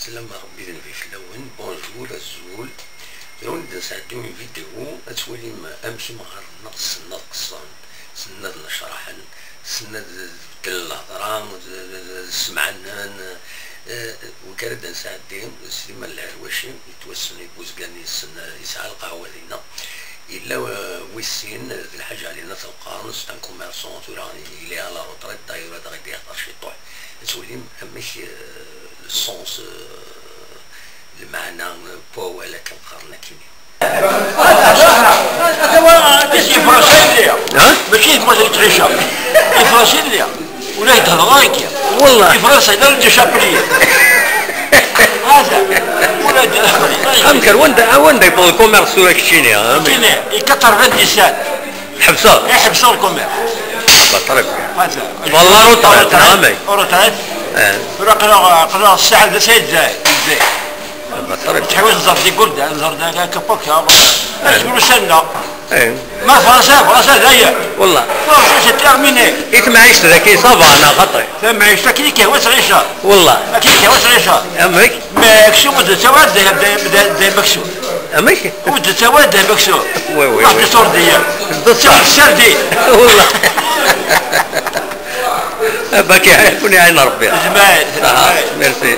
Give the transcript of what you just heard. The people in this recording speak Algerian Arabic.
السلام ربي ذنبي في اللون bonjour الزول لون نسعدو فيديو تولي امشي مغار نقص نقصان سند نشرحن سند تبدل الهضرة سمعنا وكان نسعدي سليمان العرواشي يتوسن يبوزكان يسعى القهوة دينا إلا ويسين الحاجة علينا تلقى c'est un commerçant تورا il est à la retraite داير غادي يهضر شي طوح تولي ماشي ال sens المعنى بو ولا كنقارن كيني هذا هو ماشي فرنسي ماشي فرنسي تعيشها فرنسي ليا ولا يتهضر والله فرنسا لا ندير شابليه هذا ولا امكر وين يبغى ال commerce ولا كتشيني كتشيني 97 حبسوه حبسوه ال commerce طريق هذا والله retraite عامي retraite قرا الساعة سيد زاي زاي طريق تحويل نزار دي قلت نزار دا كابوكا تقولوا سنة ايه ما فرنسا فرنسا هي والله فرنسا c'est terminé إيه معيشت ذاك ça va انا خطري معيشت كي كيهوى تعيشها والله كي كيهوى تعيشها امك ما كشو مد تواد دا مكسو امك مد تواد دا مكسو oui oui واحد السردية بصح السردي والله باكي يكون عين ربي جماعة ميرسي.